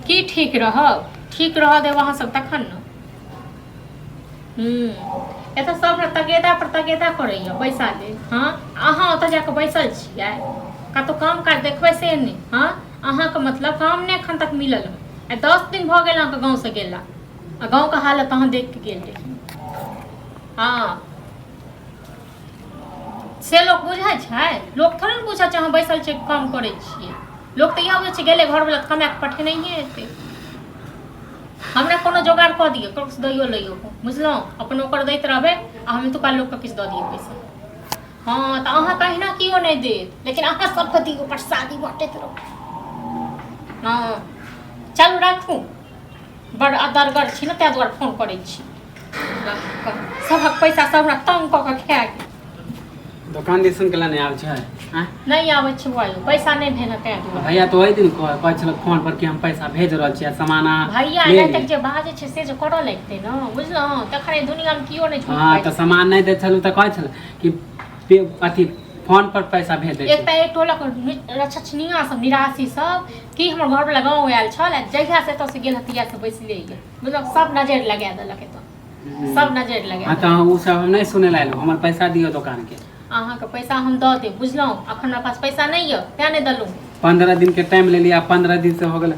की ठीक रहब? ठीक रहऽ देब अहाँ सब तखन ने। हूँ, एतऽ सब ने तगेदा पर तगेदा करैया पैसा लेल। हँ, अहाँ ओतऽ जाकऽ बैसल छियै, कतहु काम काज देखबै से नहि। हँ, अहाँके मतलब काम नहि एखन तक मिलल हँ। आइ 10 दिन भऽ गेल अहाँके गाँवसँ गेला, आ गाँवके हालत अहाँ देख कऽ गेल रही। हँ, से लोक बुझै छै? लोक थोड़े ने बुझै छै अहाँ बैसल छियै काम करै छियै। लोक तऽ इएह बुझै छै गेलै घरवला तऽ कमा कऽ पठेनहिए हेतै। हमरा कोनो जोगाड़ कऽ दिअ, ककरोसँ दैयो लैयो, बुझलहुँ? अपन ओकर दैत रहबै आ हम एतुका लोकके किछु दऽ दिअ पैसा। हँ, तऽ अहाँके अहिना केओ नहि देत, लेकिन अहाँ सबके दियौ, प्रसादी बाँटैत रहू। हँ, चलू राखू, बड़ अदरगर छी ने, ताहि दुआरे फोन करै छी। सबक पैसा सब हमरा तंग कऽ कऽ खा गेल। दोकान दिसन केला नहि आबै छै आँय? नहि आबै छै बौआ यौ, पैसा नहि भेल तें दुआरे। भैया तऽ ओहि दिन कहै छल फोन पर कि हम पैसा भेज रहल छी आ सामान अहाँ भैया ले एना लिअ। तक जे बाजै छै से जे करऽ लगतै ने, बुझलहुँ? तखन एहि दुनियामे केओ नहि झूठ हँ, बाजि तऽ सामान नहि दै छलहुँ तऽ कहै छल कि अथी फोन पर पैसा भेज दै एक छी। तऽ एक टोलक रक्षनिया सब, निराशी सब की हमर घरवला गाँव आयल छल आ जहिया से एतऽ से गेल हँ तहिया से बैसले यऽ, बुझलहुँ? सब नजरि लगा देलक एतऽ, सब नजरि लगा हँ, तऽ ओ सब हम नहि सुनै लए एलहुँ, हमर पैसा दियौ दोकानके। अहाँके पैसा हम दऽ देब, बुझलहुँ? अखन हमरा पास पैसा नहि यऽ तें नहि देलहुँ। 15 दिन के टाइम लेलियै, आ 15 दिन से हो गेल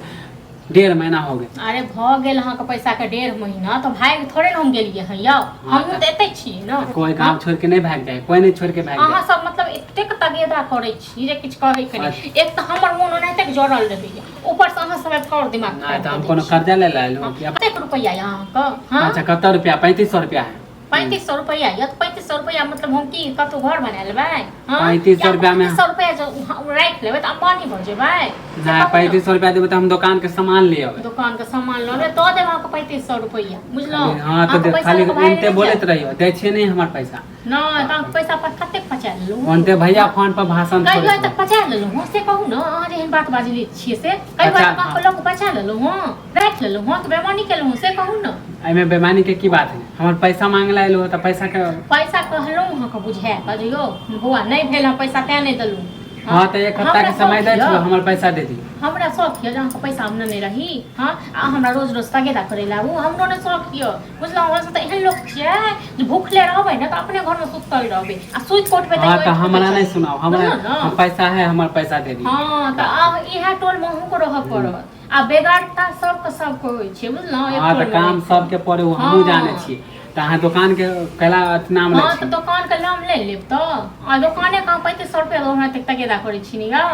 1.5 महीना हो गेल। अरे भऽ गेल अहाँके पैसाके 1.5 महीना तऽ भागि थोड़े ने हम गेलियै हँ यौ, हमहूँ तऽ एतै छियै ने। कोई गाँव छोड़ के नहीं भाग जाए, कोई नहीं छोड़ के भाग अहाँ जाए। सब मतलब एतेक तगेदा करै छी जे किछु कहै के नहि। एक तऽ हमर मोन ओनाहिते जड़ल रहैया, ऊपर से अहाँ सब आबि कऽ आओर दिमाग नहीं खराब तो हम कऽ दै कोनो छी। कर्जा ले लायल कि कतेक रुपैआ यऽ अहाँके? हँ, अच्छा, कते रुपया? 3500 रुपया है। 3500 रुपैआ यऽ तऽ 3500 रुपैआ मतलब हम की कतहु घर बना लेबै? हँ, 3500 रुपैआ में- 3500 रुपैआ जे राखि लेबै तऽ अम्बानी भऽ जेबै से नहीं, कहू ने। 3500 रुपया देबै तऽ हम दोकान के सामान ले अबै। दोकान के सामान लऽ लेबै दऽ देब अहाँके 3500 रुपैआ, बुझलहुँ? हँ, तऽ अहाँके पैसा खाली लऽ कऽ भागि एनते नहि बोलैत जायब। रहियो, दै छियै नहि हमर पैसा? नहि तऽ अहाँके पैसा पर कतेक पचा लेलहुँ? ओनते भैया फोन पर भाषण कहियो छोड़ैत तक पचा लेलहुँ हँ से कहू ने। अहाँ जेहन बात बाजले छियै से कहियो तक अहाँके लऽ कऽ बचा लेलहुँ हँ, राखि लेलहुँ हँ, कि बेमानी केलहुँ हँ, से कहू ने। एहिमे बेमानी के की बात है? हमर पैसा मांगे ला एलहुँ तऽ पैसा के पैसा कहलहुँ अहाँके बुझाए कऽ जे यौ बौआ नहि भेल हँ पैसा तेँ नहि देलहुँ। हँ, तऽ एक हफ्ता के हमरा समय दै शौक छियौ, यऽ। हमर पैसा दे दियौ। हमरा शौक यऽ जे अहाँके पैसा हम नेने रही? हँ, आ हमरा रोज रोज तगेदा करै लए आबू, हमरो नहि शौक यऽ, बुझलहुँ? हमसब तऽ एहन लोक छियै जे भूखले रहबै ने तऽ अपने घरमे सुतल रहबै आ सुति कऽ उठबै। हँ, तऽ हमरा नहि सुनाउ, हमरा बुझलहुँ ने? हम पैसा है, हमर पैसा दे दियौ। हँ, तऽ आब इएह टोलमे अहूँके रहऽ पड़त आ बेगरता सबके सबके होइ छै, बुझलहुँ? एक हँ, तऽ टोलमे काम रहि कऽ। सबके पड़े ओ हमहूँ जानै छियै। तऽ अहाँ दोकान के कैला अथी नाम लै हँ, तऽ छी? दोकानके नाम ले लेब तऽ आ दोकाने कहाँ 3500 रुपया दऽ हमरा एतेक तगेदा करै छी ने यौ?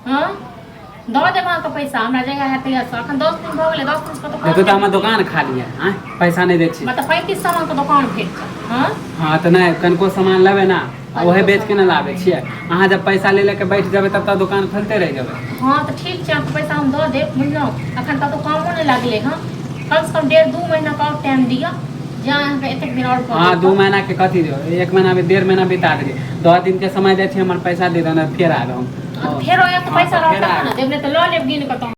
हँ, दऽ देब अहाँके पैसा हमरा जहिया हैत तहिया से। एखन 10 दिन भऽ गेलै, 10 दिन कतौ देखू तऽ हमर दोकान खाली है, आँय, पैसा नहि दै छी? मतलब 3500 अहाँके दोकान भेट जायत? हँ। हँ, तऽ नहि कनिको सामान लेबै ने, आ उहे बेच के ने लाबै छियै। अहाँ जब पैसा ले लेके बैठ जेबै तब तऽ दोकान खोलते रहि जेबै। हँ, तऽ ठीक छै, अहाँके पैसा हम दऽ देब, बुझलहुँ? एखन कतहु कामो नहि लागलै हँ। कमसँ कम 1.5 2 महीनाके आओर टाइम दिअ जे अहाँके एतेक दिन आओर कऽ हँ, देब 2 तऽ। महीना के कथी दियौ? 1 महीना में 1.5 महीना बिता देलियै। 10 दिन के समय दै छी, हमर पैसा दे दो ने, फेर आयब हम। फेरो आयब तऽ हँ, पैसा तऽ रहत फेर तखन ने आयब। देब, नहि तऽ लऽ लेब गिन कऽ तहन।